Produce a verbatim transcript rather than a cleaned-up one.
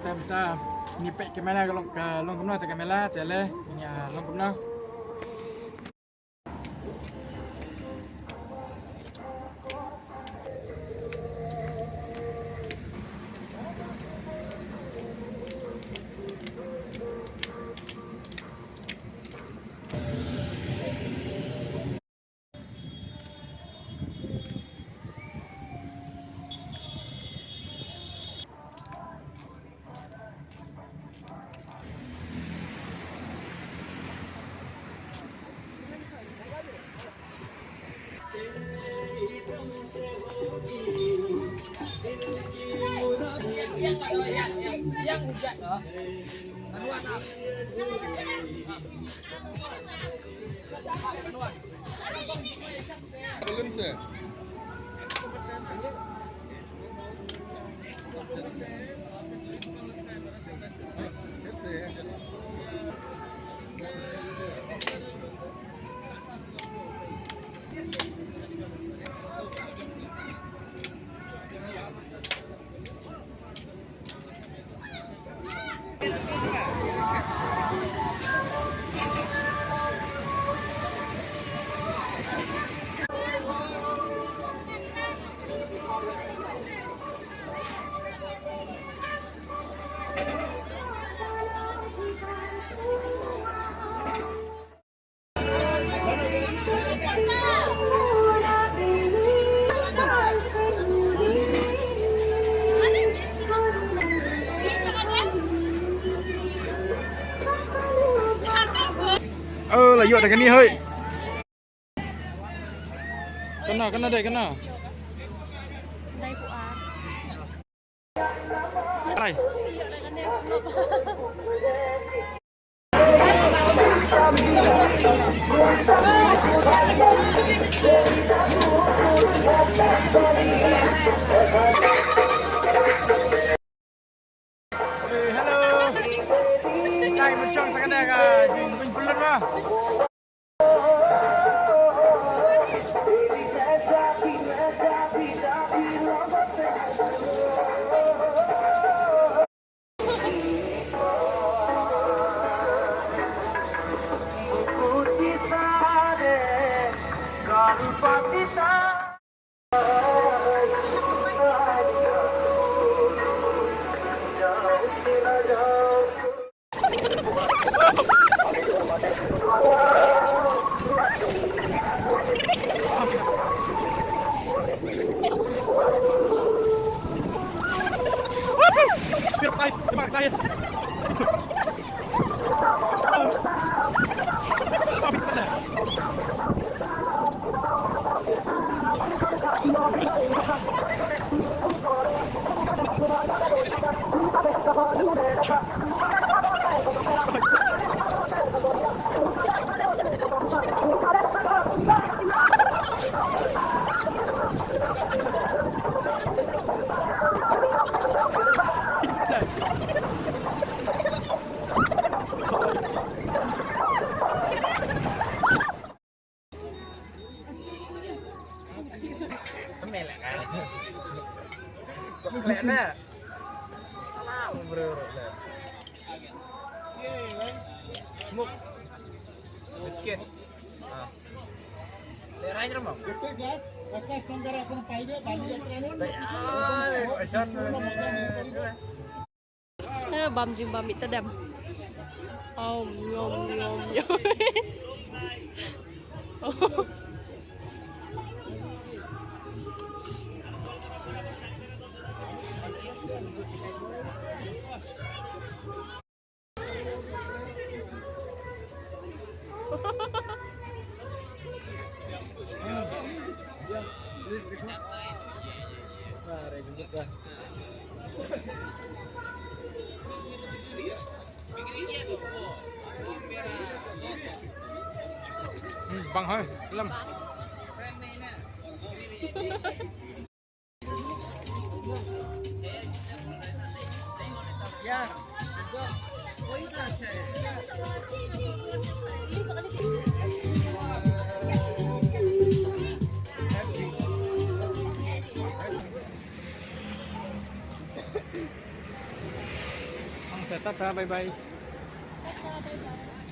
Mynta ngi peit ka mela ka long, ka long kumno te ka mela, te lei ngi long kumno. Ơ, la ïoh da kane hoi. Kane, kane dei, kane. Dei ku ar. Trai. Hello. Dei ban shong sa kane ka jingpynpulun ma. Smoke. Biscuit. Ah. Glass, glass, glass, glass. Eh, bam jingbam ïa ta dem. Om, nyom, nyom, nyom. Hmm, bang hai, lem. Tata, bye bye. Tata, bye bye.